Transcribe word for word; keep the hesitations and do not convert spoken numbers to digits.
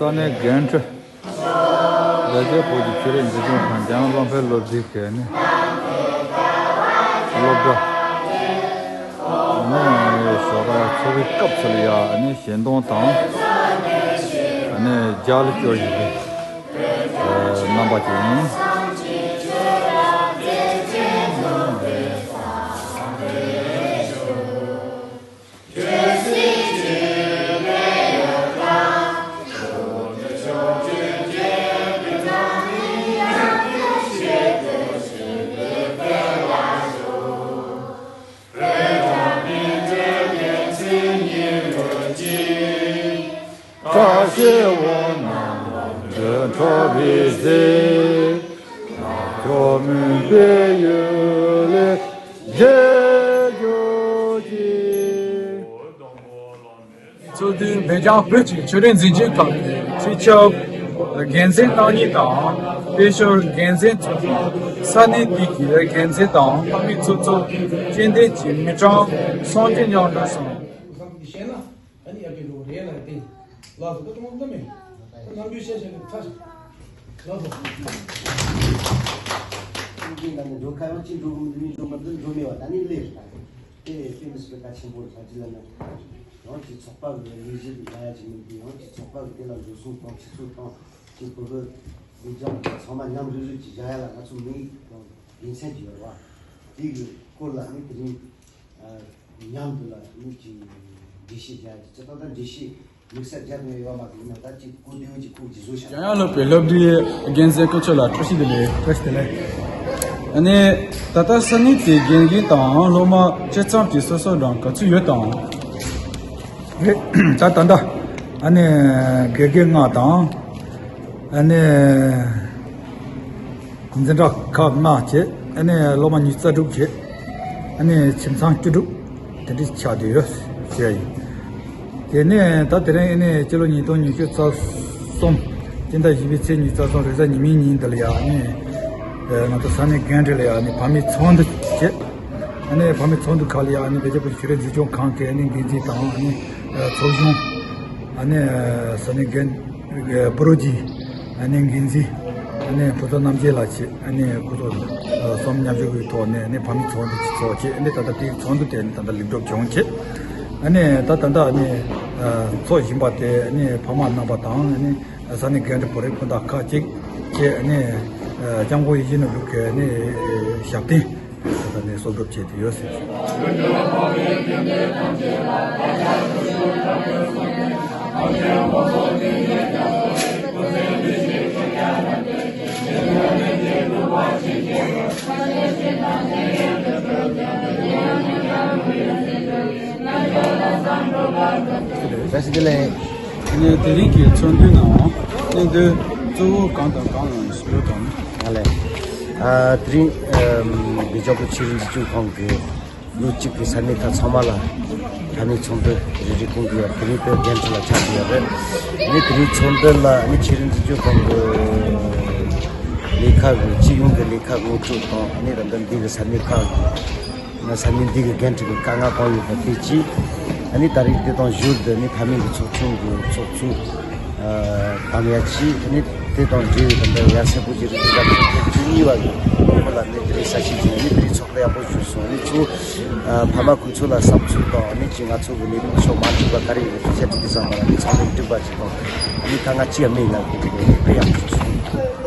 ས་གནས་འགན་འཁྲི། རྒྱལ་གཅེས་བོད་ཀྱི་ཆོས་རིག་འཛིན་སྐྱོང་ཁང་རྒྱལ་ཡོངས་སློབ་འཕེལ་སློབ་སྡེ་གི་ནི་སློབ་གྲྭ་ནི་ཞོགས་པ་འཚོ་བའི་སྐབས་སུ་ལ་ཡ་ནི་ཞལ་འདོན་དང་ནི་རྒྱ་ལ་སྐྱོར་བཞིན་པའི་རྣམ་པ་ཅིག་ཡིན། བཀྲ་ཤིས་འོད་སྣང་འདི་འཕྲོ་བའི་ཚེ། ཁྱོད་མུན་པའི་ཡུལ་ལས་རྒྱལ་གྱུར་ཅིག། ཚོགས་འདུའི་འབད་བརྒྱ་བོད་ཀྱི་ཆོས་རིག་འཛིན་སྐྱོང་ཁང་གི་སྤྱི་ཁྱབ་འགན་འཛིན་རྣམ་གཉིས་དང་། དཔལ་འབྱོར་འགན་འཛིན་ཚོགས་ཆུང་། ས་གནས་དེ་གའི་འགན་འཛིན་དང་ཕ་མའི་ཚོགས་གཙོ། སྤྱི་བདེ་གི་མི་གྲངས་སུམ་བརྒྱ་མཉམ་འགྲོ་སོང་། བསམ་གྱིས་ཤེས་ན་ཨ་ནི་ཡར་རྒྱས་འགྲོ་གི་རེད་ལབ་ཡ་དེ་ལགས་སོ། ད་གཏོང་གཏོང་མེད། ད་ནམ་རྒྱུན་བཤད་བཤད་ནས་ཚར་ཞིག་ལགས་སོ། ཅིག་ཅིག་ལ་ནི་འགྲོ་ཁ་ཡང་ཅིག་འགྲོ་གི་མི་འདུག་འགྲོ་མི་འདུག་འགྲོ་མེད་པ་ད་ནི་ལས་རེད། དེ་དཔེ་མི་སྲིད་པའི་གལ་ཆེན་པོ་རེད། ཅིག་ལ་ནི་ཡང་ཅིག་ཚོགས་པ་གི་ལས་གཞི་འདི་ལ་ཡ་ཅིག་མི་འདུག་ཡང་ཅིག་ཚོགས་པ་གི་དེ་ལ་འགྲོ་སོང་དང་ཆུ་ཚོད་དང་ཅིག་བོད་པའི་མི་རྒྱང་ཚང་མ་མཉམ་རུབ་རུབ་ཅིག་བཞག་ཡ་ལ་ང་ཚོ་མི་དང་དགེ་མཚན་ཅིག་ཡོད་རེད་བ། དེ་གི་སྐོར་ལ་ནི་དེ་རིང་མཉམ་དུ་ལ་མི་གཅིག་འགྲེལ་བཤད་རྒྱག་རྒྱུ་ཅི་ལྟར་དང་འགྲེལ་བཤད་དམིགས་བསལ་རྒྱག་མཁན་ཡོད་མ་རེད། ཡིན་ན་ད་ཅིག་གོ་བདེ་བོ་ཅིག་ཁོང་གིས་བཟོ་བཞག་རྒྱལ་ཡོངས་སློབ་གྲྭའི་སློབ་སྡེའི་འགན་འཛིན་སྐུ་ཚབ་ལ་བཀྲ་ཤིས་བདེ་ལེགས། བཀྲ་ཤིས་བདེ་ལེགས། ཨ་ནི་ད་ལྟ་ས་གནས་དེའི་དགེ་རྒན་དང་སློབ་མ་སྤྱི་བསམ་གྱི་སོ་སོ་རང་ག་ཚོད་ཡོད་དང་། རེད། ད་ད་ལྟ་ཨ་ནི་དགེ་རྒན་ལྔ་དང་ཨ་ནི། འཛིན་གྲྭ་ཁག་ལྔ་བྱས། ཨ་ནི་སློབ་མ་ཉི་ཤུ་རྩ་དྲུག་བྱས། ཨ་ནི་ཁྱིམ་ཚང་བཅུ་དྲུག་དེ་འདྲ་ཆགས་བསྡད་ཡོད་ཟེར་ཡ་ཡིན། དེ་ནས་ད་དེ་རིང་ཨ་ནི་སྤྱི་ལོ་ཉིས་སྟོང་ཉི་ཤུ་རྩ་གསུམ་སྤྱི་ཟླ་བཞི་པའི་ཚེས་ཉི་ཤུ་རྩ་གསུམ་རེས་གཟའ་ཉི་མའི་ཉིན་འདི་ལ་ཡ་ཨ་ནི་ང་ཚོ་ས་གནས་འགན་འཁྲི་ལ་ཡ་ཨ་ནི་ཕ་མའི་ཚོགས་འདུ་བྱས། ཨ་ནི་ཕ་མའི་ཚོགས་འདུ་ཁག་ལ་ཡ་ཨ་ནི་བོད་རྒྱ་བོད་ཀྱི་ཆོས་རིག་འཛིན་སྐྱོང་ཁང་གི་ཨ་ནི་འགན་འཛིན་དང་ཨ་ནི་ཚོགས་གཞོན། ཨ་ནི་ས་གནས་འགན་པུ་རོ་ཇི། ཨ་ནི་འགན་འཛིན། ཨ་ནི་ཕུན་ཚོགས་རྣམ་རྒྱལ་ལགས་བྱས། ཨ་ནི་ཁོ་ཚོ་གསུམ་མཉམ་ཞུགས་ཀྱི་ཐོག་ནས་ཨ་ནི་ཕ་མའི་ཚོགས་འདུ་ཅིག་ཚོགས་བྱས། ཨ་ནི་ད་ལྟ་དེའི་ཚོགས་འདུ་དེ་ནི་ད་ལྟ་ལེགས་གྲུབ་བྱུང་བྱས། ཨ་ནི་ད་ད་ལྟ་ཨ་ནི་ཚོགས་བཞིན་པ་དེ་ཨ་ནི་ཕ་མ་རྣམ་པ་དང་ཨ་ནི་ས་གནས་འགན་འཁྲི་བོད་རིགས་སྤུན་ཟླ་ཁག་ཅིག་བཅས། ཨ་ནི་སྐྱབས་མགོན་ཡིད་བཞིན་ནོར་བུ་གི་ཨ་ནི་ཞབས་བརྟན། ད་ནས་གསོལ་འདེབས་བྱས་ཏེ་ཡོད་ཟེར། བཀྲ་ཤིས་བདེ་ལེགས། དེ་ནས་དེ་རིང་གི་ཚོགས་འདུའི་ནང་སྙན་སྒྲོན་གཙོ་བོ་གང་དང་གང་ཡོད་དམ། ང་ལས། ཨ། དེ་རིང་། ཨམ། བོད་རྒྱ་བོད་ཀྱི་ཆོས་རིག་འཛིན་སྐྱོང་ཁང་གི་ལོ་གཅིག་གི་ས་གནས་ཁག་ཚང་མ་ལ་ཕ་མའི་ཚོགས་འདུ་རེ་རེ་བསྐོང་གི་ཡོད། དེ་རིང་དེ་འགན་འཁྲི་ལ་ཆགས་ཀྱི་ཡོད་རེད། ངས་དེ་རིང་ཚོགས་འདུ་ལ་ནི་ཆོས་རིག་འཛིན་སྐྱོང་ཁང་གི་ལས་ཁག་གི་སྤྱི་ཡོངས་ཀྱི་ལས་ཁག་ངོ་སྤྲོད་དང་ནི་རིམ་པ་འདི་གི་ས་གནས་ཁག་གི་ས་གནས་འདི་གི་འགན་འཁྲི་གི་དཀའ་ངལ་གང་ཡོད་པ་དེ་གཅིག་ཨ་ནི་ད་རེས་དེ་དང་ཞོར་དུ་ནི་ཕ་མའི་གི་ཚོགས་ཆུང་གི་ཚོགས་གཙོ་ཨ། དམ་ཡ་ཆེ། ཨ་ནི་དེ་དང་འབྲེལ་བའི་དམ་པའི་ཡ་སེ་པོ་ཅི་རིག་གི་བཅུ་གཉིས་པ་གི་ཁོང་ལ་ནི་དེ་རིང་ས་ཞིག་ཅིག་ནི་དེ་རིང་ཚོགས་ལ་ཡག་པོ་ཞུས་སོང་། ཨ་ནི་ཚོ་ཨ། ཕ་མ་ཁོང་ཚོ་ལ་བསམ་ཚུལ་དང་ཨ་ནི་ཅིག་ང་ཚོ་གི་ལས་རིམ་ཕྱོགས་མ་འགྲིག་པ་ག་རེ་ཡོད་པའི་ཐད་དེ་གི་བསམ་པ་ལ་ནི་ཚང་མས་འགྲིག་པ་ཞིག་དང་ཨ་ནི་དཀའ་ངལ་ཅི་ཡང་མེད་ལ་དེ་དཔེ་ཡག་པོ་ཞུས་སོང་།